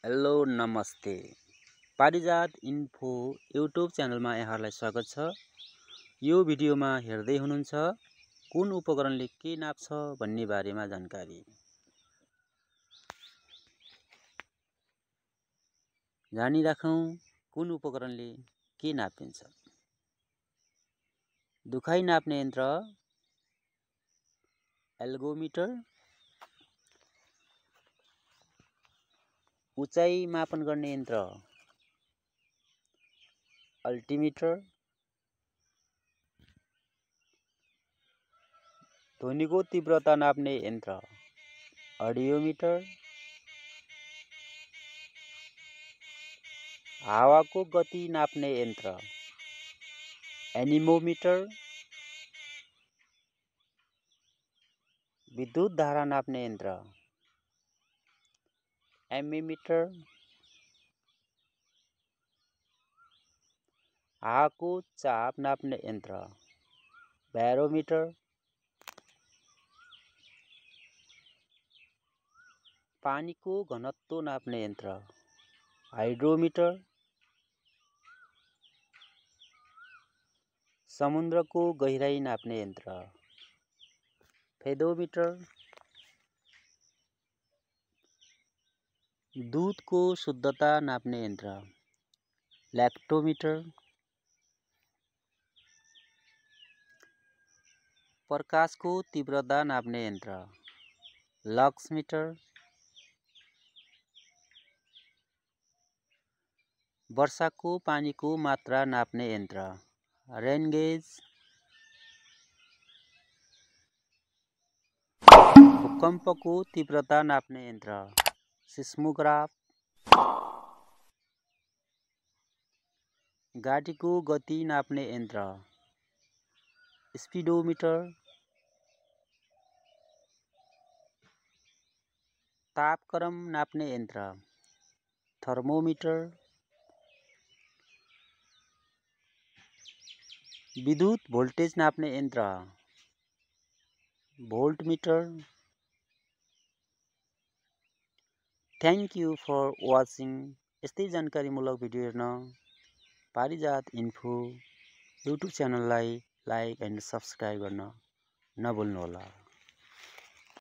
Hello नमस्ते। पारिजात info YouTube च्यानलमा यहाँहरूलाई स्वागत छ। यो भिडियोमा हेर्दै हुनुहुन्छ कुन उपकरणले के नाप्छ भन्ने बारेमा जानकारी। जानिराखौँ कुन उपकरणले के नापिन्छ। दुखाइ नाप्ने यन्त्र एल्गोमिटर, उचाइ मापन गर्ने यन्त्र अल्टिमिटर, ध्वनिको तीव्रता नाप्ने यन्त्र अडियोमिटर, हावाको गति नाप्ने यन्त्र एनिमोमिटर, विद्युत धारा नाप्ने यन्त्र एमिमिटर, हावाको चाप नाप्ने यन्त्र ब्यारोमिटर, पानीको घनत्व नाप्ने यन्त्र हाइड्रोमिटर, समुद्रको गहिराई नाप्ने यन्त्र फेदोमिटर, दूधको शुद्धता नाप्ने यन्त्र ल्याक्टोमिटर, प्रकाशको तीव्रता नाप्ने यन्त्र लक्समिटर, वर्षाको पानीको मात्रा नाप्ने यन्त्र रेनगेज, भूकम्पको तीव्रता नाप्ने यन्त्र सिस्मोग्राफ, गाडीको गति नाप्ने यन्त्र स्पिडोमिटर, तापक्रम नाप्ने यन्त्र थर्मोमिटर, विद्युत भोल्टेज नाप्ने यन्त्र voltmeter. Thank you for watching. यस्तै जानकारीमूलक भिडियो हेर्न पारिजात इन्फो युट्युब च्यानललाई लाइक एन्ड सब्सक्राइब गर्न नभुल्नुहोला।